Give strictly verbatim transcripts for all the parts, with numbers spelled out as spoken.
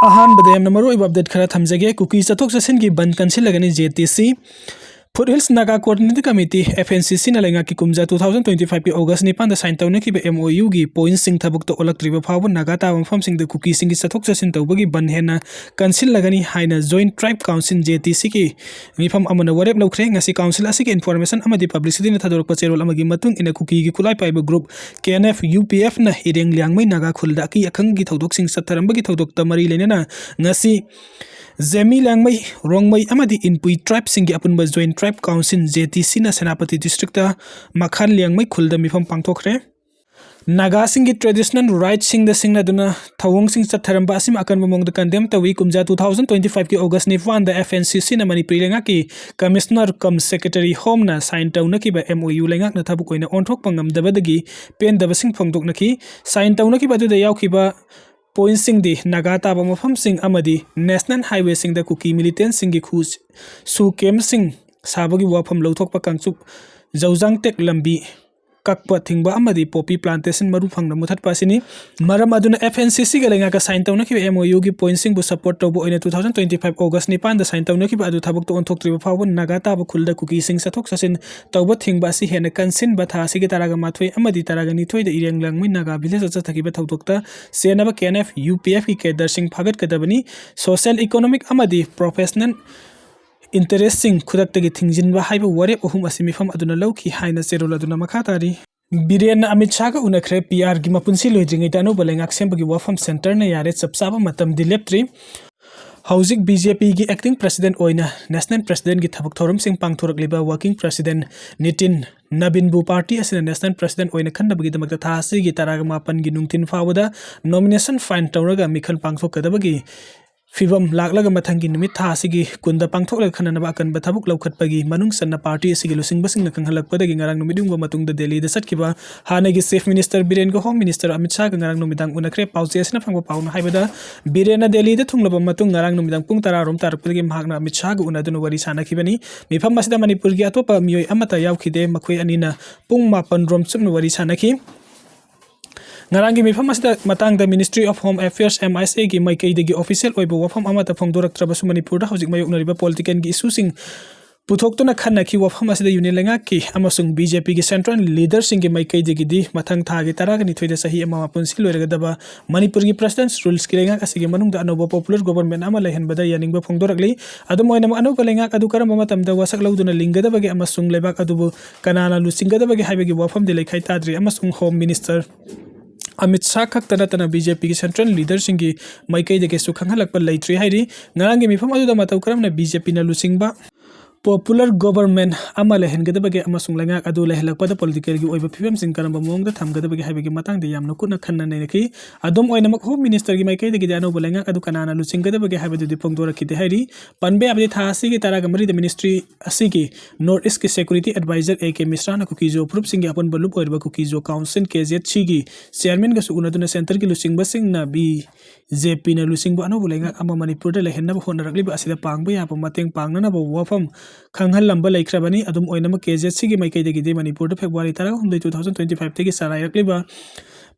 ꯑꯍꯥꯟꯕꯗ ꯌꯥꯝꯅ ꯃꯔꯨꯑꯣꯏꯕ ꯑꯞꯗꯦꯠ ꯈꯔ ꯊꯝꯖꯒꯦ꯫ ꯀꯨꯀꯤ ꯆꯠꯊꯣꯛ ꯆꯠꯁꯤꯟꯒꯤ ꯕꯟ ꯀꯟꯁꯤꯜꯂꯒꯅꯤ꯫ J T C, Foothills Naga Coordinating Committee, F N C C ꯅ ꯂꯩꯉꯥꯛꯀꯤ ꯀꯨꯝꯖꯥ two thousand twenty five ꯀꯤ August ꯅꯤꯄꯥꯟꯗ sign ꯇꯧꯅꯈꯤꯕ M O U ꯒꯤ pointꯁꯤꯡ ꯊꯕꯛꯇ ꯑꯣꯜꯂꯛꯇ꯭ꯔꯤꯕ ꯐꯥꯎꯕ ꯅꯥꯒꯥ ꯇꯥꯕ ꯃꯐꯝꯁꯤꯡꯗ ꯀꯨꯀꯤꯁꯤꯡꯒꯤ ꯆꯠꯊꯣꯛ ꯆꯠꯁꯤꯟ ꯇꯧꯕꯒꯤ ꯕꯟ ꯍꯦꯟꯅ ꯀꯟꯁꯤꯜꯂꯒꯅꯤ ꯍꯥꯏꯅ Joint Tribe Council, J T C ꯒꯤ ꯃꯤꯐꯝ ꯑꯃꯅ ꯋꯥꯔꯦꯞ ꯂꯧꯈ꯭ꯔꯦ꯫ ꯉꯁꯤ council ꯑꯁꯤꯒꯤ information ꯑꯃꯗꯤ publicityꯅ ꯊꯥꯗꯣꯔꯛꯄ ꯆꯦꯔꯣꯜ ꯑꯃꯒꯤ ꯃꯇꯨꯡ ꯏꯟꯅ, ꯀꯨꯀꯤꯒꯤ ꯈꯨꯠꯂꯥꯏ ꯄꯥꯏꯕ group K N F U P F ꯅ ꯏꯔꯦꯡ ꯂꯤꯌꯥꯡꯃꯩ ꯅꯥꯒꯥ ꯈꯨꯜꯗ ꯑꯀꯤ ꯑꯈꯪꯒꯤ ꯊꯧꯗꯣꯛꯁꯤꯡ ꯆꯠꯊꯔꯝꯕꯒꯤ ꯊꯧꯗꯣꯛꯇ ꯃꯔꯤ ꯂꯩꯅꯅ ꯉꯁꯤ ꯖꯦꯃꯤ ꯂꯤꯌꯥꯡꯃꯩ, ꯔꯣꯡꯃꯩ ꯑꯃꯗꯤ ꯏꯟꯄꯨꯏ tribeꯁꯤꯡꯒꯤ ꯑꯄꯨꯟꯕ Joint Tribe Council, J T C ꯅ ꯁꯦꯅꯥꯄꯇꯤ districtꯇ ꯃꯈꯥꯟ ꯂꯤꯌꯥꯡꯃꯩ ꯈꯨꯜꯗ ꯃꯤꯐꯝ ꯄꯥꯡꯊꯣꯛꯈ꯭ꯔꯦ꯫ ꯅꯥꯒꯥꯁꯤꯡꯒꯤ traditional rightꯁꯤꯡꯗ ꯁꯤꯡꯅꯗꯨꯅ ꯊꯧꯑꯣꯡꯁꯤꯡ ꯆꯠꯊꯔꯝꯕ ꯑꯁꯤꯃ ꯑꯀꯟꯕ ꯃꯑꯣꯡꯗ condemn ꯇꯧꯏ꯫ ꯀꯨꯝꯖꯥ two thousand twenty five ꯀꯤ August ꯅꯤꯄꯥꯟꯗ F N C C ꯅ ꯃꯅꯤꯄꯨꯔꯤ ꯂꯩꯉꯥꯛꯀꯤ Commissioner cum Secretary Homeꯅ sign ꯇꯧꯅꯈꯤꯕ M O U ꯂꯩꯉꯥꯛꯅ ꯊꯕꯛ ꯑꯣꯏꯅ ꯑꯣꯟꯊꯣꯛꯄ ꯉꯝꯗꯕꯗꯒꯤ ꯄꯦꯟꯗꯕꯁꯤꯡ ꯐꯣꯡꯗꯣꯛꯅꯈꯤ꯫ Sign ꯇꯧꯅꯈꯤꯕ ꯑꯗꯨꯗ ꯌꯥꯎꯈꯤꯕ pointꯁꯤꯡꯗꯤ ꯅꯥꯒꯥ ꯇꯥꯕ ꯃꯐꯝꯁꯤꯡ ꯑꯃꯗꯤ national highwayꯁꯤꯡꯗ ꯀꯨꯀꯤ militantꯁꯤꯡꯒꯤ ꯈꯨ-, ꯁꯨ campꯁꯤꯡ ꯁꯥꯕꯒꯤ ꯋꯥꯐꯝ ꯂꯧꯊꯣꯛꯄ, ꯀꯥꯡꯆꯨꯞ ꯖꯧꯖꯥꯡꯇꯦꯛ ꯂꯝꯕꯤ ꯀꯛꯄ ꯊꯤꯡꯕ ꯑꯃꯗꯤ poppy plantation ꯃꯔꯨ ꯐꯪꯅ ꯃꯨꯊꯠꯄ ꯑꯁꯤꯅꯤ꯫ ꯃꯔꯝ ꯑꯗꯨꯅ F N C C ꯒ ꯂꯩꯉꯥꯛꯀ sign ꯇꯧꯅꯈꯤꯕ M O U ꯒꯤ pointꯁꯤꯡꯕꯨ support ꯇꯧꯕ ꯑꯣꯏꯅ two thousand twenty five August ꯅꯤꯄꯥꯟꯗ sign ꯇꯧꯅꯈꯤꯕ ꯑꯗꯨ ꯊꯕꯛꯇ ꯑꯣꯟꯊꯣꯛꯇ꯭ꯔꯤꯕ ꯐꯥꯎꯕ ꯅꯥꯒꯥ ꯇꯥꯕ ꯈꯨꯜꯗ ꯀꯨꯀꯤꯁꯤꯡ ꯆꯠꯊꯣꯛ ꯆꯠꯁꯤꯟ ꯇꯧꯕ ꯊꯤꯡꯕ ꯑꯁꯤ ꯍꯦꯟꯅ ꯀꯟꯁꯤꯟꯕ ꯊꯥ ꯑꯁꯤꯒꯤ ꯇꯔꯥꯒ ꯃꯥꯊꯣꯏ ꯑꯃꯗꯤ ꯇꯔꯥꯒ ꯅꯤꯊꯣꯏꯗ ꯏꯔꯦꯡ Liangmai Naga villageꯇ ꯆꯠꯊꯈꯤꯕ ꯊꯧꯗꯣꯛꯇ ꯆꯦꯟꯅꯕ K N F U P Fꯀꯤ cadreꯁꯤꯡ ꯐꯥꯒꯠꯀꯗꯕꯅꯤ꯫ Social, economic ꯑꯃꯗꯤ professional interestꯁꯤꯡ ꯈꯨꯗꯛꯇꯒꯤ ꯊꯤꯡꯖꯤꯟꯕ ꯍꯥꯏꯕ ꯋꯥꯔꯦꯞ ꯑꯍꯨꯝ ꯑꯁꯤ ꯃꯤꯐꯝ ꯑꯗꯨꯅ ꯂꯧꯈꯤ ꯍꯥꯏꯅ ꯆꯦꯔꯣꯜ ꯑꯗꯨꯅ ꯃꯈꯥ ꯇꯥꯔꯤ꯫ ꯕꯤꯔꯦꯟꯅ ꯑꯃꯤꯠ ꯁꯥꯍꯒ ꯎꯅꯈ꯭ꯔꯦ꯫ P R ꯒꯤ ꯃꯄꯨꯟꯁꯤ ꯂꯣꯏꯗ꯭ꯔꯤꯉꯩꯗ ꯑꯅꯧꯕ ꯂꯩꯉꯥꯛ ꯁꯦꯝꯕꯒꯤ ꯋꯥꯐꯝ centreꯅ ꯌꯥꯔꯦ, ꯆꯞ ꯆꯥꯕ ꯃꯇꯝꯗꯤ ꯂꯦꯞꯇ꯭ꯔꯤ꯫ ꯍꯧꯖꯤꯛ B J Pꯒꯤ acting president ꯑꯣꯏꯅ national presidentꯀꯤ ꯊꯕꯛ ꯊꯧꯔꯝꯁꯤꯡ ꯄꯥꯡꯊꯣꯔꯛꯂꯤꯕ working president ꯅꯤꯇꯤꯟ ꯅꯕꯤꯟꯕꯨ party ꯑꯁꯤꯅ national president ꯑꯣꯏꯅ ꯈꯟꯅꯕꯒꯤꯗꯃꯛꯇ ꯊꯥ ꯑꯁꯤꯒꯤ ꯇꯔꯥꯒ ꯃꯥꯄꯟꯒꯤ ꯅꯨꯡꯊꯤꯜ ꯐꯥꯎꯕꯗ nomination file ꯇꯧꯔꯒ ꯃꯤꯈꯜ ꯄꯥꯡꯊꯣꯛꯀꯗꯕꯒꯤ ꯐꯤꯕꯝ ꯂꯥꯛꯂꯒ ꯃꯊꯪꯒꯤ ꯅꯨꯃꯤꯠ ꯊꯥ ꯑꯁꯤꯒꯤ ꯀꯨꯟꯗ ꯄꯥꯡꯊꯣꯛꯂꯒ ꯈꯟꯅꯅꯕ ꯑꯀꯟꯕ ꯊꯕꯛ ꯂꯧꯈꯠꯄꯒꯤ ꯃꯅꯨꯡ ꯆꯟꯅ party ꯑꯁꯤꯒꯤ ꯂꯨꯆꯤꯡꯕꯁꯤꯡꯅ ꯈꯪꯍꯜꯂꯛꯄꯗꯒꯤ ꯉꯔꯥꯡ ꯅꯨꯃꯤꯠ ꯌꯨꯡꯕ ꯃꯇꯨꯡꯗ ꯗꯦꯜꯂꯤꯗ ꯆꯠꯈꯤꯕ ꯍꯥꯟꯅꯒꯤ Chief Minister ꯕꯤꯔꯦꯟꯒ Home Minister Amit ꯁꯥꯍꯒ ꯉꯔꯥꯡ ꯅꯨꯃꯤꯗꯥꯡ ꯎꯅꯈ꯭ꯔꯦ꯫ ꯄꯥꯎꯆꯦ ꯑꯁꯤꯅ ꯐꯪꯕ ꯄꯥꯎꯅ ꯍꯥꯏꯕꯗ, ꯕꯤꯔꯦꯟꯅ ꯗꯦꯜꯂꯤꯗ ꯊꯨꯡꯂꯕ ꯃꯇꯨꯡ ꯉꯔꯥꯡ ꯅꯨꯃꯤꯗꯥꯡ ꯄꯨꯡ ꯇꯔꯥ ꯔꯣꯝ ꯇꯥꯔꯛꯄꯗꯒꯤ ꯃꯍꯥꯛꯅ ꯑꯃꯤꯠ ꯁꯥꯍꯒ ꯎꯅꯗꯨꯅ ꯋꯥꯔꯤ ꯁꯥꯅꯈꯤꯕꯅꯤ꯫ ꯃꯤꯐꯝ ꯑꯁꯤꯗ ꯃꯅꯤꯄꯨꯔꯒꯤ ꯑꯇꯣꯞꯄ ꯃꯤꯑꯣꯏ ꯑꯃꯠꯇ ꯌꯥꯎꯈꯤꯗꯦ꯫ ꯃꯈꯣꯏ ꯑꯅꯤꯅ ꯄꯨꯡ ꯃꯥꯄꯟ ꯔꯣꯝ ꯆꯨꯞꯅ ꯋꯥꯔꯤ ꯁꯥꯅꯈꯤ꯫ ꯉꯔꯥꯡꯒꯤ ꯃꯤꯐꯝ ꯑꯁꯤꯗ ꯃꯇꯥꯡꯗ Ministry of Home Affairs, M I S A ꯒꯤ ꯃꯥꯏꯀꯩꯗꯒꯤ official ꯑꯣꯏꯕ ꯋꯥꯐꯝ ꯑꯃꯠꯇ ꯐꯣꯡꯗꯣꯔꯛꯇ꯭ꯔꯕꯁꯨ, ꯃꯅꯤꯄꯨꯔꯗ ꯍꯧꯖꯤꯛ ꯃꯥꯌꯣꯛꯅꯔꯤꯕ politicalꯒꯤ issueꯁꯤꯡ ꯄꯨꯊꯣꯛꯇꯨꯅ ꯈꯟꯅꯈꯤ꯫ ꯋꯥꯐꯝ ꯑꯁꯤꯗ Union ꯂꯩꯉꯥꯛꯀꯤ ꯑꯃꯁꯨꯡ B J Pꯒꯤ central leaderꯁꯤꯡꯒꯤ ꯃꯥꯏꯀꯩꯗꯒꯤꯗꯤ ꯃꯊꯪ ꯊꯥꯒꯤ ꯇꯔꯥꯒ ꯅꯤꯊꯣꯏꯗ ꯆꯍꯤ ꯑꯃ ꯃꯄꯨꯟꯁꯤ ꯂꯣꯏꯔꯒꯗꯕ ꯃꯅꯤꯄꯨꯔꯒꯤ President's Ruleꯁꯀꯤ ꯂꯩꯉꯥꯛ ꯑꯁꯤꯒꯤ ꯃꯅꯨꯡꯗ ꯑꯅꯧꯕ popular government ꯑꯃ ꯂꯩꯍꯟꯕꯗ ꯌꯥꯅꯤꯡꯕ ꯐꯣꯡꯗꯣꯔꯛꯂꯤ꯫ ꯑꯗꯨꯝ ꯑꯣꯏꯅꯃꯛ, ꯑꯅꯧꯕ ꯂꯩꯉꯥꯛ ꯑꯗꯨ ꯀꯔꯝꯕ ꯃꯇꯝꯗ ꯋꯥꯁꯛ ꯂꯧꯗꯨꯅ ꯂꯤꯡꯒꯗꯕꯒꯦ ꯑꯃꯁꯨꯡ ꯂꯩꯕꯥꯛ ꯑꯗꯨꯕꯨ ꯀꯅꯥꯅ ꯂꯨꯆꯤꯡꯒꯗꯕꯒꯦ ꯍꯥꯏꯕꯒꯤ ꯋꯥꯐꯝꯗꯤ ꯂꯩꯈꯥꯏ ꯇꯥꯗ꯭ꯔꯤ, ꯑꯃꯁꯨꯡ Home Minister ꯑꯃꯤꯠ ꯁꯥꯍ ꯈꯛꯇ ꯅꯠꯇꯅ B J Pꯒꯤ central leaderꯁꯤꯡꯒꯤ ꯃꯥꯏꯀꯩꯗꯒꯤꯁꯨ ꯈꯪꯍꯜꯂꯛꯄ ꯂꯩꯇ꯭ꯔꯤ ꯍꯥꯏꯔꯤ꯫ ꯉꯔꯥꯡꯒꯤ ꯃꯤꯐꯝ ꯑꯗꯨꯗ ꯃꯇꯧ ꯀꯔꯝꯅ B J Pꯅ ꯂꯨꯆꯤꯡꯕ popular government ꯑꯃ ꯂꯩꯍꯟꯒꯗꯕꯒꯦ ꯑꯃꯁꯨꯡ ꯂꯩꯉꯥꯛ ꯑꯗꯨ ꯂꯩꯍꯜꯂꯛꯄꯗ politicalꯒꯤ ꯑꯣꯏꯕ ꯐꯤꯕꯝꯁꯤꯡ ꯀꯔꯝꯕ ꯃꯑꯣꯡꯗ ꯊꯝꯒꯗꯕꯒꯦ ꯍꯥꯏꯕꯒꯤ ꯃꯇꯥꯡꯗ ꯌꯥꯝꯅ ꯀꯨꯞꯅ ꯈꯟꯅ ꯅꯩꯅꯈꯤ꯫ ꯑꯗꯨꯝ ꯑꯣꯏꯅꯃꯛ, Home Ministerꯒꯤ ꯃꯥꯏꯀꯩꯗꯒꯤꯗꯤ ꯑꯅꯧꯕ ꯂꯩꯉꯥꯛ ꯑꯗꯨ ꯀꯅꯥꯅ ꯂꯨꯆꯤꯡꯒꯗꯕꯒꯦ ꯍꯥꯏꯕꯗꯨꯗꯤ ꯐꯣꯡꯗꯣꯔꯛꯈꯤꯗꯦ ꯍꯥꯏꯔꯤ꯫ ꯄꯟꯕ ꯌꯥꯕꯗꯤ, ꯊꯥ ꯑꯁꯤꯒꯤ ꯇꯔꯥꯒ ꯃꯔꯤꯗ ministry ꯑꯁꯤꯒꯤ North Eastꯀꯤ security advisor A K ꯃꯤꯁ꯭ꯔꯥꯅ ꯀꯨꯀꯤꯖꯣ ꯐꯨꯔꯨꯞꯁꯤꯡꯒꯤ ꯑꯄꯨꯟꯕ ꯂꯨꯞ ꯑꯣꯏꯔꯤꯕ ꯀꯨꯀꯤꯖꯣ Council, K Z Cꯒꯤ chairmanꯒꯁꯨ ꯎꯅꯗꯨꯅ centreꯒꯤ ꯂꯨꯆꯤꯡꯕꯁꯤꯡꯅ B J Pꯅ ꯂꯨꯆꯤꯡꯕ ꯑꯅꯧꯕ ꯂꯩꯉꯥꯛ ꯑꯃ ꯃꯅꯤꯄꯨꯔꯗ ꯂꯩꯍꯟꯅꯕ ꯍꯣꯠꯅꯔꯛꯂꯤꯕ ꯑꯁꯤꯗ ꯄꯥꯡꯕ ꯌꯥꯕ ꯃꯇꯦꯡ ꯄꯥꯡꯅꯅꯕ ꯋꯥꯐꯝ ꯈꯪꯍꯜꯂꯝꯕ ꯂꯩꯈ꯭ꯔꯕꯅꯤ꯫ ꯑꯗꯨꯝ ꯑꯣꯏꯅꯃꯛ, K Z Cꯒꯤ ꯃꯥꯏꯀꯩꯗꯒꯤꯗꯤ ꯃꯅꯤꯄꯨꯔꯗ February ꯇꯔꯥꯍꯨꯝꯗꯣꯏ, two thousand twenty fiveꯇꯒꯤ ꯆꯂꯥꯏꯔꯛꯂꯤꯕ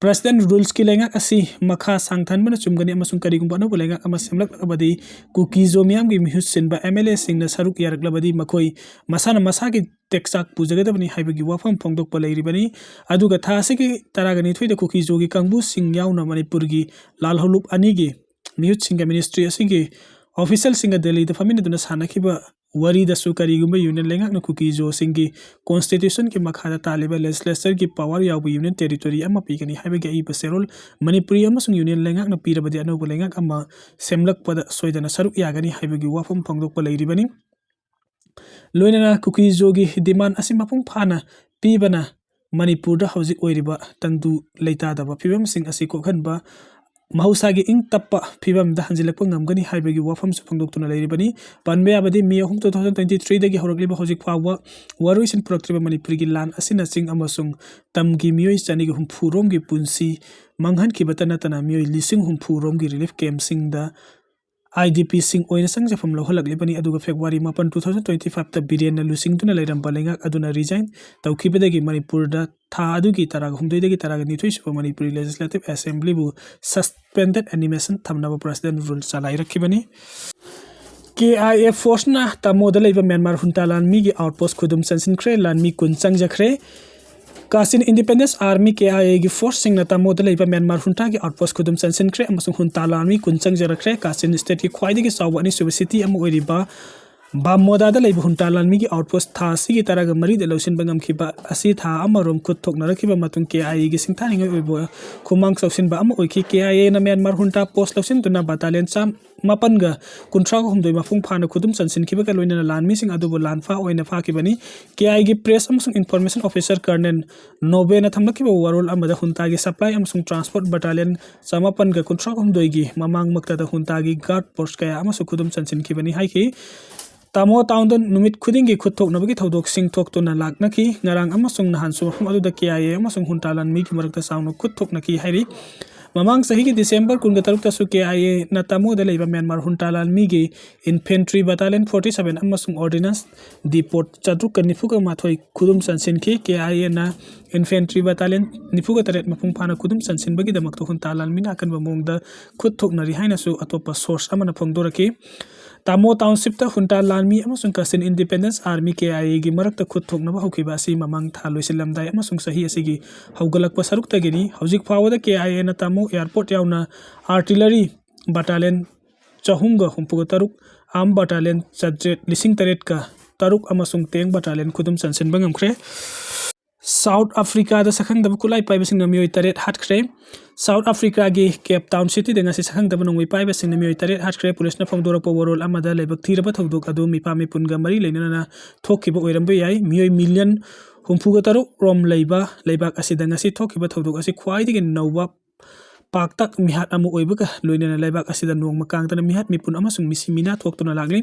President's Ruleꯁꯀꯤ ꯂꯩꯉꯥꯛ ꯑꯁꯤ ꯃꯈꯥ ꯁꯥꯡꯊꯍꯟꯕꯅ ꯆꯨꯝꯒꯅꯤ ꯑꯃꯁꯨꯡ ꯀꯔꯤꯒꯨꯝꯕ ꯑꯅꯧꯕ ꯂꯩꯉꯥꯛ ꯑꯃ ꯁꯦꯝꯂꯛꯂꯕꯗꯤ, ꯀꯨꯀꯤꯖꯣ ꯃꯤꯌꯥꯝꯒꯤ ꯃꯤꯍꯨꯠ ꯁꯤꯟꯕ M L Aꯁꯤꯡꯅ ꯁꯔꯨꯛ ꯌꯥꯔꯛꯂꯕꯗꯤ, ꯃꯈꯣꯏ ꯃꯁꯥꯅ ꯃꯁꯥꯒꯤ ꯇꯦꯛꯆꯥꯛ ꯄꯨꯖꯒꯗꯕꯅꯤ ꯍꯥꯏꯕꯒꯤ ꯋꯥꯐꯝ ꯐꯣꯡꯗꯣꯛꯄ ꯂꯩꯔꯤꯕꯅꯤ꯫ ꯑꯗꯨꯒ ꯊꯥ ꯑꯁꯤꯒꯤ ꯇꯔꯥꯒ ꯅꯤꯊꯣꯏꯗ ꯀꯨꯀꯤꯖꯣꯒꯤ ꯀꯥꯡꯕꯨꯁꯤꯡ ꯌꯥꯎꯅ ꯃꯅꯤꯄꯨꯔꯒꯤ ꯂꯥꯜꯍꯧꯂꯨꯞ ꯑꯅꯤꯒꯤ ꯃꯤꯍꯨꯠꯁꯤꯡꯒ ministry ꯑꯁꯤꯒꯤ officialꯁꯤꯡꯒ ꯗꯦꯜꯂꯤꯗ ꯐꯝꯃꯤꯟꯅꯗꯨꯅ ꯁꯥꯟꯅꯈꯤꯕ ꯋꯥꯔꯤꯗꯁꯨ, ꯀꯔꯤꯒꯨꯝꯕ Union ꯂꯩꯉꯥꯛꯅ ꯀꯨꯀꯤꯖꯣꯁꯤꯡꯒꯤ constitutionꯒꯤ ꯃꯈꯥꯗ ꯇꯥꯜꯂꯤꯕ legislatureꯒꯤ power ꯌꯥꯎꯕ Union territory ꯑꯃ ꯄꯤꯒꯅꯤ ꯍꯥꯏꯕꯒꯤ ꯑꯏꯕ ꯆꯦꯔꯣꯜ ꯃꯅꯤꯄꯨꯔꯤ ꯑꯃꯁꯨꯡ Union ꯂꯩꯉꯥꯛꯅ ꯄꯤꯔꯕꯗꯤ, ꯑꯅꯧꯕ ꯂꯩꯉꯥꯛ ꯑꯃ ꯁꯦꯝꯂꯛꯄꯗ ꯁꯣꯏꯗꯅ ꯁꯔꯨꯛ ꯌꯥꯒꯅꯤ ꯍꯥꯏꯕꯒꯤ ꯋꯥꯐꯝ ꯐꯣꯡꯗꯣꯛꯄ ꯂꯩꯔꯤꯕꯅꯤ꯫ ꯂꯣꯏꯅꯅ ꯀꯨꯀꯤꯖꯣꯒꯤ demand ꯑꯁꯤ ꯃꯄꯨꯡ ꯐꯥꯅ ꯄꯤꯕꯅ ꯃꯅꯤꯄꯨꯔꯗ ꯍꯧꯖꯤꯛ ꯑꯣꯏꯔꯤꯕ ꯇꯪꯗꯨ ꯂꯩꯇꯥꯗꯕ ꯐꯤꯕꯝꯁꯤꯡ ꯑꯁꯤ ꯀꯣꯛꯍꯟꯕ, ꯃꯍꯧꯁꯥꯒꯤ ꯏꯪ ꯇꯞꯄ ꯐꯤꯕꯝꯗ ꯍꯟꯖꯤꯜꯂꯛꯄ ꯉꯝꯒꯅꯤ ꯍꯥꯏꯕꯒꯤ ꯋꯥꯐꯝꯁꯨ ꯐꯣꯡꯗꯣꯛꯇꯨꯅ ꯂꯩꯔꯤꯕꯅꯤ꯫ ꯄꯟꯕ ꯌꯥꯕꯗꯤ, May ꯑꯍꯨꯝ, two thousand twenty threeꯗꯒꯤ ꯍꯧꯔꯛꯂꯤꯕ ꯍꯧꯖꯤꯛ ꯐꯥꯎꯕ ꯋꯥꯔꯣꯏꯁꯤꯟ ꯄꯨꯔꯛꯇ꯭ꯔꯤꯕ ꯃꯅꯤꯄꯨꯔꯒꯤ ꯂꯥꯟ ꯑꯁꯤꯅ ꯆꯤꯡ ꯑꯃꯁꯨꯡ ꯇꯝꯒꯤ ꯃꯤꯑꯣꯏ ꯆꯅꯤꯒ ꯍꯨꯝꯐꯨ ꯔꯣꯝꯒꯤ ꯄꯨꯟꯁꯤ ꯃꯥꯡꯍꯟꯈꯤꯕꯇ ꯅꯠꯇꯅ, ꯃꯤꯑꯣꯏ ꯂꯤꯁꯤꯡ ꯍꯨꯝꯐꯨ ꯔꯣꯝꯒꯤ relief campꯁꯤꯡꯗ IDPꯁꯤꯡ ꯑꯣꯏꯅ ꯆꯪꯖꯐꯝ ꯂꯧꯍꯜꯂꯛꯂꯤꯕꯅꯤ꯫ ꯑꯗꯨꯒ February ꯃꯥꯄꯟ, two thousand twenty fiveꯇ ꯕꯤꯔꯦꯟꯅ ꯂꯨꯆꯤꯡꯗꯨꯅ ꯂꯩꯔꯝꯕ ꯂꯩꯉꯥꯛ ꯑꯗꯨꯅ resign ꯇꯧꯈꯤꯕꯗꯒꯤ ꯃꯅꯤꯄꯨꯔꯗ ꯊꯥ ꯑꯗꯨꯒꯤ ꯇꯔꯥꯒ ꯍꯨꯝꯗꯣꯏꯗꯒꯤ ꯇꯔꯥꯒ ꯅꯤꯊꯣꯏ ꯁꯨꯕ ꯃꯅꯤꯄꯨꯔꯤ Legislative Assemblyꯕꯨ suspended animation ꯊꯝꯅꯕ President rule ꯆꯂꯥꯏꯔꯛꯈꯤꯕꯅꯤ꯫ KIA forceꯅ ꯇꯥꯃꯣꯗ ꯂꯩꯕ ꯃ꯭ꯌꯥꯟꯃꯥꯔ ꯍꯨꯟꯇꯥ ꯂꯥꯟꯃꯤꯒꯤ outpost ꯈꯨꯗꯨꯝ ꯆꯟꯁꯤꯟꯈ꯭ꯔꯦ꯫ ꯂꯥꯟꯃꯤ ꯀꯨꯟ ꯆꯪꯖꯈ꯭ꯔꯦ꯫ Kachin Independence Army, KIAꯒꯤ forceꯁꯤꯡꯅ ꯇꯥꯃꯣꯗ ꯂꯩꯕ ꯃ꯭ꯌꯥꯟꯃꯥꯔ ꯍꯨꯟꯇꯥꯒꯤ outpost ꯈꯨꯗꯨꯝ ꯆꯟꯁꯤꯟꯈ꯭ꯔꯦ ꯑꯃꯁꯨꯡ ꯍꯨꯟꯇꯥ ꯂꯥꯟꯃꯤ ꯀꯨꯟ ꯆꯪꯖꯔꯛꯈ꯭ꯔꯦ꯫ Kachin stateꯀꯤ ꯈ꯭ꯋꯥꯏꯗꯒꯤ ꯆꯥꯎꯕ ꯑꯅꯤꯁꯨꯕ city ꯑꯃ ꯑꯣꯏꯔꯤꯕ ꯕꯥꯃꯣꯗꯥꯗ ꯂꯩꯕ ꯍꯨꯟꯇꯥ ꯂꯥꯟꯃꯤꯒꯤ outpost ꯊꯥ ꯑꯁꯤꯒꯤ ꯇꯔꯥꯒ ꯃꯔꯤꯗ ꯂꯧꯁꯤꯟꯕ ꯉꯝꯈꯤꯕ ꯑꯁꯤ ꯊꯥ ꯑꯃꯔꯣꯝ ꯈꯨꯠ ꯊꯣꯛꯅꯔꯛꯈꯤꯕ ꯃꯇꯨꯡ KIAꯒꯤ ꯁꯤꯡꯊꯥꯅꯤꯡꯉꯥꯏ ꯑꯣꯏꯕ ꯈꯨꯃꯥꯡ ꯆꯥꯎꯁꯤꯟꯕ ꯑꯃ ꯑꯣꯏꯈꯤ꯫ KIAꯅ ꯃ꯭ꯌꯥꯟꯃꯥꯔ ꯍꯨꯟꯇꯥ post ꯂꯧꯁꯤꯟꯗꯨꯅ battalion ꯆꯥꯝ-, ꯃꯥꯄꯟꯒ ꯀꯨꯟꯊ꯭ꯔꯥꯒ ꯍꯨꯝꯗꯣꯏ ꯃꯄꯨꯡ ꯐꯥꯅ ꯈꯨꯗꯨꯝ ꯆꯟꯁꯤꯟꯈꯤꯕꯒ ꯂꯣꯏꯅꯅ ꯂꯥꯟꯃꯤꯁꯤꯡ ꯑꯗꯨꯕꯨ ꯂꯥꯟꯐꯥ ꯑꯣꯏꯅ ꯐꯥꯈꯤꯕꯅꯤ꯫ KIAꯒꯤ press ꯑꯃꯁꯨꯡ information officer Colonel ꯅꯣꯕꯦꯅ ꯊꯝꯂꯛꯈꯤꯕ ꯋꯥꯔꯣꯜ ꯑꯃꯗ ꯍꯨꯟꯇꯥꯒꯤ supply ꯑꯃꯁꯨꯡ transport battalion ꯆꯥꯃꯥꯄꯟꯒ ꯀꯨꯟꯊ꯭ꯔꯥ ꯍꯨꯝꯗꯣꯏꯒꯤ ꯃꯃꯥꯡꯃꯛꯇꯗ ꯍꯨꯟꯇꯥꯒꯤ guard post ꯀꯌꯥ ꯑꯃꯁꯨ ꯈꯨꯗꯨꯝ ꯆꯟꯁꯤꯟꯈꯤꯕꯅꯤ ꯍꯥꯏꯈꯤ꯫ ꯇꯥꯃꯣ townꯗ ꯅꯨꯃꯤꯠ ꯈꯨꯗꯤꯡꯒꯤ ꯈꯨꯠ ꯊꯣꯛꯅꯕꯒꯤ ꯊꯧꯗꯣꯛꯁꯤꯡ ꯊꯣꯛꯇꯨꯅ ꯂꯥꯛꯅꯈꯤ꯫ ꯉꯔꯥꯡ ꯑꯃꯁꯨꯡ ꯅꯍꯥꯟꯁꯨ ꯃꯐꯝ ꯑꯗꯨꯗ KIA ꯑꯃꯁꯨꯡ ꯍꯨꯟꯇꯥ ꯂꯥꯟꯃꯤꯒꯤ ꯃꯔꯛꯇ ꯆꯥꯎꯅ ꯈꯨꯠ ꯊꯣꯛꯅꯈꯤ ꯍꯥꯏꯔꯤ꯫ ꯃꯃꯥꯡ ꯆꯍꯤꯒꯤ December ꯀꯨꯟꯒ ꯇꯔꯨꯛꯇꯁꯨ KIAꯅ ꯇꯥꯃꯣꯗ ꯂꯩꯕ ꯃ꯭ꯌꯥꯟꯃꯥꯔ ꯍꯨꯟꯇꯥ ꯂꯥꯟꯃꯤꯒꯤ infantry battalion forty seven ꯑꯃꯁꯨꯡ ordnance depot ꯆꯥꯇ꯭ꯔꯨꯛꯀ ꯅꯤꯐꯨꯒ ꯃꯥꯊꯣꯏ ꯈꯨꯗꯨꯝ ꯆꯟꯁꯤꯟꯈꯤ꯫ KIAꯅ infantry battalion ꯅꯤꯐꯨꯒ ꯇꯔꯦꯠ ꯃꯄꯨꯡ ꯐꯥꯅ ꯈꯨꯗꯨꯝ ꯆꯟꯁꯤꯟꯕꯒꯤꯗꯃꯛꯇ ꯍꯨꯟꯇꯥ ꯂꯥꯟꯃꯤꯅ ꯑꯀꯟꯕ ꯃꯑꯣꯡꯗ ꯈꯨꯠ ꯊꯣꯛꯅꯔꯤ ꯍꯥꯏꯅꯁꯨ ꯑꯇꯣꯞꯄ source ꯑꯃꯅ ꯐꯣꯡꯗꯣꯔꯛꯈꯤ꯫ ꯇꯥꯃꯣ townshipꯇ ꯍꯨꯟꯇꯥ ꯂꯥꯟꯃꯤ ꯑꯃꯁꯨꯡ Kachin Independence Army, KIAꯒꯤ ꯃꯔꯛꯇ ꯈꯨꯠ ꯊꯣꯛꯅꯕ ꯍꯧꯈꯤꯕ ꯑꯁꯤ ꯃꯃꯥꯡ ꯊꯥ ꯂꯣꯏꯁꯤꯜꯂꯝꯗꯥꯏ ꯑꯃꯁꯨꯡ ꯆꯍꯤ ꯑꯁꯤꯒꯤ ꯍꯧꯒꯠꯂꯛꯄ ꯁꯔꯨꯛꯇꯒꯤꯅꯤ꯫ ꯍꯧꯖꯤꯛ ꯐꯥꯎꯕꯗ KIAꯅ ꯇꯥꯃꯣ airport ꯌꯥꯎꯅ artillery battalion ꯆꯍꯨꯝꯒ ꯍꯨꯝꯐꯨꯒ ꯇꯔꯨꯛ, arm battalion ꯆꯥꯇ꯭ꯔꯦꯠ, ꯂꯤꯁꯤꯡ ꯇꯔꯦꯠꯀ ꯇꯔꯨꯛ ꯑꯃꯁꯨꯡ tank battalion ꯈꯨꯗꯨꯝ ꯆꯟꯁꯤꯟꯕ ꯉꯝꯈ꯭ꯔꯦ꯫ South Africaꯗ ꯁꯛꯈꯪꯗꯕ ꯈꯨꯠꯂꯥꯏ ꯄꯥꯏꯕꯁꯤꯡꯅ ꯃꯤꯑꯣꯏ ꯇꯔꯦꯠ ꯍꯥꯠꯈ꯭ꯔꯦ꯫ South Africaꯒꯤ Cape Town cityꯗ ꯉꯁꯤ ꯁꯛꯈꯪꯗꯕ ꯅꯣꯡꯃꯩ ꯄꯥꯏꯕꯁꯤꯡꯅ ꯃꯤꯑꯣꯏ ꯇꯔꯦꯠ ꯍꯥꯠꯈ꯭ꯔꯦ꯫ Policeꯅ ꯐꯣꯡꯗꯣꯔꯛꯄ ꯋꯥꯔꯣꯜ ꯑꯃꯗ ꯂꯥꯏꯕꯛ ꯊꯤꯔꯕ ꯊꯧꯗꯣꯛ ꯑꯗꯨ ꯃꯤꯄꯥ ꯃꯤꯄꯨꯟꯒ ꯃꯔꯤ ꯂꯩꯅꯅ ꯊꯣꯛꯈꯤꯕ ꯑꯣꯏꯔꯝꯕ ꯌꯥꯏ꯫ ꯃꯤꯑꯣꯏ million ꯍꯨꯝꯐꯨꯒ ꯇꯔꯨꯛ ꯔꯣꯝ ꯂꯩꯕ ꯂꯩꯕꯥꯛ ꯑꯁꯤꯗ ꯉꯁꯤ ꯊꯣꯛꯈꯤꯕ ꯊꯧꯗꯣꯛ ꯑꯁꯤ ꯈ꯭ꯋꯥꯏꯗꯒꯤ ꯅꯧꯕ ꯄꯥꯛꯇꯛ ꯃꯤꯍꯥꯠ ꯑꯃ ꯑꯣꯏꯕꯒ ꯂꯣꯏꯅꯅ ꯂꯩꯕꯥꯛ ꯑꯁꯤꯗ ꯅꯣꯡꯃ ꯀꯥꯡꯗꯅ ꯃꯤꯍꯥꯠ ꯃꯤꯄꯨꯟ ꯑꯃꯁꯨꯡ ꯃꯤꯁꯤ ꯃꯤꯅꯥ ꯊꯣꯛꯇꯨꯅ ꯂꯥꯛꯂꯤ꯫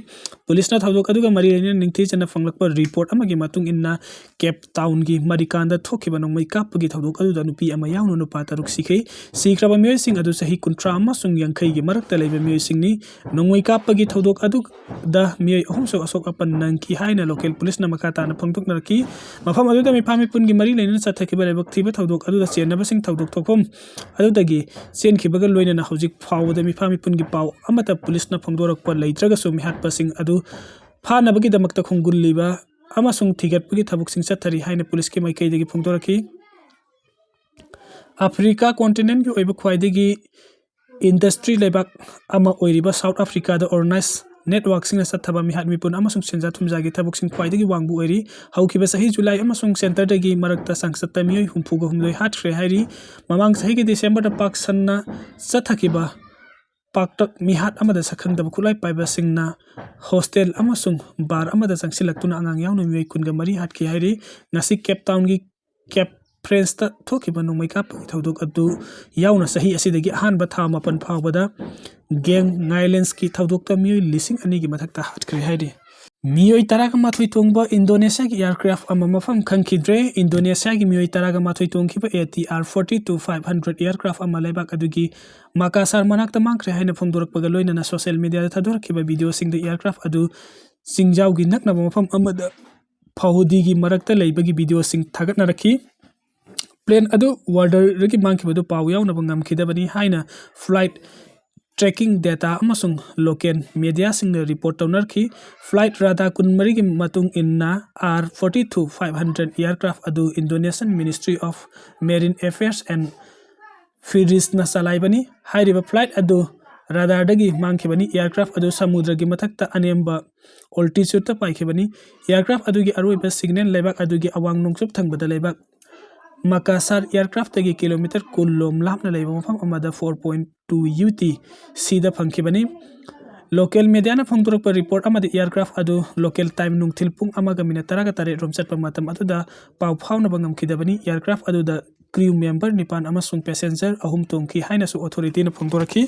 ꯄꯨꯂꯤꯁꯅ ꯊꯧꯗꯣꯛ ꯑꯗꯨꯒ ꯃꯔꯤ ꯂꯩꯅꯅ ꯅꯤꯡꯊꯤꯖꯅ ꯐꯪꯂꯛꯄ ꯔꯤꯄꯣꯔꯠ ꯑꯃꯒꯤ ꯃꯇꯨꯡ ꯏꯟꯅ, ꯀꯦꯞ ꯇꯥꯎꯟꯒꯤ ꯃꯔꯤꯀꯥꯟꯗ ꯊꯣꯛꯈꯤꯕ ꯅꯣꯡꯃꯩ ꯀꯥꯞꯄꯒꯤ ꯊꯧꯗꯣꯛ ꯑꯗꯨꯗ ꯅꯨꯄꯤ ꯑꯃ ꯌꯥꯎꯅ ꯅꯨꯄꯥ ꯇꯔꯨꯛ ꯁꯤꯈꯤ꯫ ꯁꯤꯈ꯭ꯔꯕ ꯃꯤꯑꯣꯏꯁꯤꯡ ꯑꯗꯨ ꯆꯍꯤ ꯀꯨꯟꯊ꯭ꯔꯥ ꯑꯃꯁꯨꯡ ꯌꯥꯡꯈꯩꯒꯤ ꯃꯔꯛꯇ ꯂꯩꯕ ꯃꯤꯑꯣꯏꯁꯤꯡꯅꯤ꯫ ꯅꯣꯡꯃꯩ ꯀꯥꯞꯄꯒꯤ ꯊꯧꯗꯣꯛ ꯑꯗꯨꯗ ꯃꯤꯑꯣꯏ ꯑꯍꯨꯝꯁꯨ ꯑꯁꯣꯛ ꯑꯄꯟ ꯅꯪꯈꯤ ꯍꯥꯏꯅ ꯂꯣꯀꯦꯜ ꯄꯨꯂꯤꯁꯅ ꯃꯈꯥ ꯇꯥꯅ ꯐꯣꯡꯗꯣꯛꯅꯔꯛꯈꯤ꯫ ꯃꯐꯝ ꯑꯗꯨꯗ ꯃꯤꯐꯥ ꯃꯤꯄꯨꯟꯒꯤ ꯃꯔꯤ ꯂꯩꯅꯅ ꯆꯠꯊꯈꯤꯕ ꯂꯥꯏꯕꯛ ꯊꯤꯕ ꯊꯧꯗꯣꯛ ꯑꯗꯨꯗ ꯆꯦꯟꯅꯕꯁꯤꯡ ꯊꯧꯗꯣꯛ ꯊꯣꯛꯐꯝ ꯑꯗꯨꯗꯒꯤ ꯆꯦꯟꯈꯤꯕꯒ ꯂꯣꯏꯅꯅ ꯍꯧꯖꯤꯛ ꯐꯥꯎꯕꯗ ꯃꯤꯐꯥ ꯃꯤꯄꯨꯟꯒꯤ ꯄꯥꯎ ꯑꯃꯠꯇ ꯄꯨꯂꯤꯁꯅ ꯐꯣꯡꯗꯣꯔꯛꯄ ꯂꯩꯇ꯭ꯔꯒꯁꯨ, ꯃꯤꯍꯥꯠꯄꯁꯤꯡ ꯑꯗꯨ ꯐꯥꯅꯕꯒꯤꯗꯃꯛꯇ ꯈꯣꯡꯒꯨꯜꯂꯤꯕ ꯑꯃꯁꯨꯡ ꯊꯤꯒꯠꯄꯒꯤ ꯊꯕꯛꯁꯤꯡ ꯆꯠꯊꯔꯤ ꯍꯥꯏꯅ ꯄꯨꯂꯤꯁꯀꯤ ꯃꯥꯏꯀꯩꯗꯒꯤ ꯐꯣꯡꯗꯣꯔꯛꯈꯤ꯫ ꯑꯐ꯭ꯔꯤꯀꯥ ꯀꯣꯟꯇꯤꯅꯦꯟꯒꯤ ꯑꯣꯏꯕ ꯈ꯭ꯋꯥꯏꯗꯒꯤ ꯏꯟꯗꯁꯇ꯭ꯔꯤ ꯂꯩꯕꯥꯛ ꯑꯃ ꯑꯣꯏꯔꯤꯕ ꯁꯥꯎꯠ ꯑꯐ꯭ꯔꯤꯀꯥꯗ ꯑꯣꯔꯒꯅꯥꯏꯖ ꯅꯦꯠꯋꯥꯔꯛꯁꯤꯡꯅ ꯆꯠꯊꯕ ꯃꯤꯍꯥꯠ ꯃꯤꯄꯨꯟ ꯑꯃꯁꯨꯡ ꯁꯦꯟꯖꯥ ꯊꯨꯝꯖꯥꯒꯤ ꯊꯕꯛꯁꯤꯡ ꯈ꯭ꯋꯥꯏꯗꯒꯤ ꯋꯥꯡꯕ ꯑꯣꯏꯔꯤ꯫ ꯍꯧꯈꯤꯕ ꯆꯍꯤ ꯖꯨꯂꯥꯏ ꯑꯃꯁꯨꯡ ꯁꯦꯟꯇꯔꯗꯒꯤ ꯃꯔꯛꯇ ꯆꯥꯡꯆꯠꯇ ꯃꯤꯑꯣꯏ ꯍꯨꯝꯐꯨꯒ ꯍꯨꯝꯗꯣꯏ ꯍꯥꯠꯈ꯭ꯔꯦ ꯍꯥꯏꯔꯤ꯫ ꯃꯃꯥꯡ ꯆꯍꯤꯒꯤ ꯗꯤꯁꯦꯝꯕꯔꯗ ꯄꯥꯛ ꯁꯟꯅ ꯆꯠꯊꯈꯤꯕ ꯄꯥꯛꯇꯛ ꯃꯤꯍꯥꯠ ꯑꯃꯗ ꯁꯛꯈꯪꯗꯕ ꯈꯨꯠꯂꯥꯏ ꯄꯥꯏꯕꯁꯤꯡꯅ ꯍꯣꯁꯇꯦꯜ ꯑꯃꯁꯨꯡ ꯕꯥꯔ ꯑꯃꯗ ꯆꯪꯁꯤꯜꯂꯛꯇꯨꯅ ꯑꯉꯥꯡ ꯌꯥꯎꯅ ꯃꯤꯑꯣꯏ ꯀꯨꯟꯒ ꯃꯔꯤ ꯍꯥꯠꯈꯤ ꯍꯥꯏꯔꯤ꯫ ꯉꯁꯤ ꯀꯦꯞ ꯇꯥꯎꯟꯒꯤ ꯀꯦꯞ ꯐ꯭ꯔꯦꯟꯁꯇ ꯊꯣꯛꯈꯤꯕ ꯅꯣꯡꯃꯩ ꯀꯥꯞꯄꯒꯤ ꯊꯧꯗꯣꯛ ꯑꯗꯨ ꯌꯥꯎꯅ ꯆꯍꯤ ꯑꯁꯤꯗꯒꯤ ꯑꯍꯥꯟꯕ ꯊꯥ ꯃꯥꯄꯟ ꯐꯥꯎꯕꯗ ꯒꯦꯡ ꯉꯥꯏꯂꯦꯟꯁꯀꯤ ꯊꯧꯗꯣꯛꯇ ꯃꯤꯑꯣꯏ ꯂꯤꯁꯤꯡ ꯑꯅꯤꯒꯤ ꯃꯊꯛꯇ ꯍꯥꯠꯈ꯭ꯔꯦ ꯍꯥꯏꯔꯤ꯫ ꯃꯤꯑꯣꯏ ꯇꯔꯥꯒ ꯃꯥꯊꯣꯏ ꯇꯣꯡꯕ ꯏꯟꯗꯣꯅꯦꯁꯤꯌꯥꯒꯤ ꯑꯦꯌꯥꯔꯀ꯭ꯔꯥꯐ ꯑꯃ ꯃꯐꯝ ꯈꯪꯈꯤꯗ꯭ꯔꯦ꯫ ꯏꯟꯗꯣꯅꯦꯁꯤꯌꯥꯒꯤ ꯃꯤꯑꯣꯏ ꯇꯔꯥꯒ ꯃꯥꯊꯣꯏ ꯇꯣꯡꯈꯤꯕ ATR forty to five hundred aircraft ꯑꯃ ꯂꯩꯕꯥꯛ ꯑꯗꯨꯒꯤ ꯃꯀꯥꯁꯥꯔ ꯃꯅꯥꯛꯇ ꯃꯥꯡꯈ꯭ꯔꯦ ꯍꯥꯏꯅ ꯐꯣꯡꯗꯣꯔꯛꯄꯒ ꯂꯣꯏꯅꯅ ꯁꯣꯁꯤꯌꯦꯜ ꯃꯤꯗꯤꯌꯥꯗ ꯊꯥꯗꯣꯔꯛꯈꯤꯕ ꯚꯤꯗꯤꯑꯣꯁꯤꯡꯗ ꯑꯦꯌꯥꯔꯀ꯭ꯔꯥꯐ ꯑꯗꯨ ꯆꯤꯡꯖꯥꯎꯒꯤ ꯅꯛꯅꯕ ꯃꯐꯝ ꯑꯃꯗ ꯐꯥꯎꯗꯤꯒꯤ ꯃꯔꯛꯇ ꯂꯩꯕꯒꯤ ꯚꯤꯗꯤꯑꯣꯁꯤꯡ ꯊꯥꯒꯠꯅꯔꯛꯈꯤ꯫ ꯄ꯭ꯂꯦꯟ ꯑꯗꯨ ꯋꯥꯔꯗꯔꯗꯒꯤ ꯃꯥꯡꯈꯤꯕꯗꯨ ꯄꯥꯎ ꯌꯥꯎꯅꯕ ꯉꯝꯈꯤꯗꯕꯅꯤ ꯍꯥꯏꯅ ꯐ꯭ꯂꯥꯏꯠ ꯇ꯭ꯔꯦꯀꯤꯡ ꯗꯦꯇꯥ ꯑꯃꯁꯨꯡ ꯂꯣꯀꯦꯜ ꯃꯦꯗꯤꯌꯥꯁꯤꯡꯅ ꯔꯤꯄꯣꯔꯠ ꯇꯧꯅꯔꯛꯈꯤ꯫ ꯐ꯭ꯂꯥꯏꯠ ꯔꯥꯗꯥꯔ ꯀꯨꯟꯃꯔꯤꯒꯤ ꯃꯇꯨꯡ ꯏꯟꯅ, ATR forty to five hundred aircraft ꯑꯗꯨ Indonesian Ministry of Marine Affairs and Fisheries ꯅ ꯆꯂꯥꯏꯕꯅꯤ꯫ ꯍꯥꯏꯔꯤꯕ ꯐ꯭ꯂꯥꯏꯠ ꯑꯗꯨ ꯔꯥꯗꯥꯔꯗꯒꯤ ꯃꯥꯡꯈꯤꯕꯅꯤ꯫ ꯑꯦꯌꯥꯔꯀ꯭ꯔꯥꯐ ꯑꯗꯨ ꯁꯃꯨꯗ꯭ꯔꯒꯤ ꯃꯊꯛꯇ ꯑꯅꯦꯝꯕ ꯑꯣꯜꯇꯤꯆꯨꯠꯇ ꯄꯥꯏꯈꯤꯕꯅꯤ꯫ ꯑꯦꯌꯥꯔꯀ꯭ꯔꯥꯐ ꯑꯗꯨꯒꯤ ꯑꯔꯣꯏꯕ ꯁꯤꯒꯅꯦꯜ ꯂꯩꯕꯥꯛ ꯑꯗꯨꯒꯤ ꯑꯋꯥꯡ ꯅꯣꯡꯆꯨꯞ ꯊꯪꯕꯗ ꯂꯩꯕꯥꯛ ꯃꯀꯥꯁꯥꯔ ꯑꯦꯌꯥꯔꯀ꯭ꯔꯥꯐꯇꯒꯤ ꯀꯤꯂꯣꯃꯤꯇꯔ ꯀꯨꯟ ꯂꯣꯝ ꯂꯥꯞꯅ ꯂꯩꯕ ꯃꯐꯝ ꯑꯃꯗ four point two UTC ꯗ ꯐꯪꯈꯤꯕꯅꯤ꯫ ꯂꯣꯀꯦꯜ ꯃꯦꯗꯤꯌꯥꯅ ꯐꯣꯡꯗꯣꯔꯛꯄ ꯔꯤꯄꯣꯔꯠ ꯑꯃꯗꯤ ꯑꯦꯌꯥꯔꯀ꯭ꯔꯥꯐ ꯑꯗꯨ ꯂꯣꯀꯦꯜ ꯇꯥꯏꯝ ꯅꯨꯡꯊꯤꯜ ꯄꯨꯡ ꯑꯃꯒ ꯃꯤꯅꯠ ꯇꯔꯥꯒ ꯇꯔꯦꯠ ꯔꯣꯝ ꯆꯠꯄ ꯃꯇꯝ ꯑꯗꯨꯗ ꯄꯥꯎ ꯐꯥꯎꯅꯕ ꯉꯝꯈꯤꯗꯕꯅꯤ꯫ ꯑꯦꯌꯥꯔꯀ꯭ꯔꯥꯐ ꯑꯗꯨꯗ crew member ꯅꯤꯄꯥꯟ ꯑꯃꯁꯨꯡ passenger ꯑꯍꯨꯝ ꯇꯣꯡꯈꯤ ꯍꯥꯏꯅꯁꯨ authority ꯅ ꯐꯣꯡꯗꯣꯔꯛꯈꯤ꯫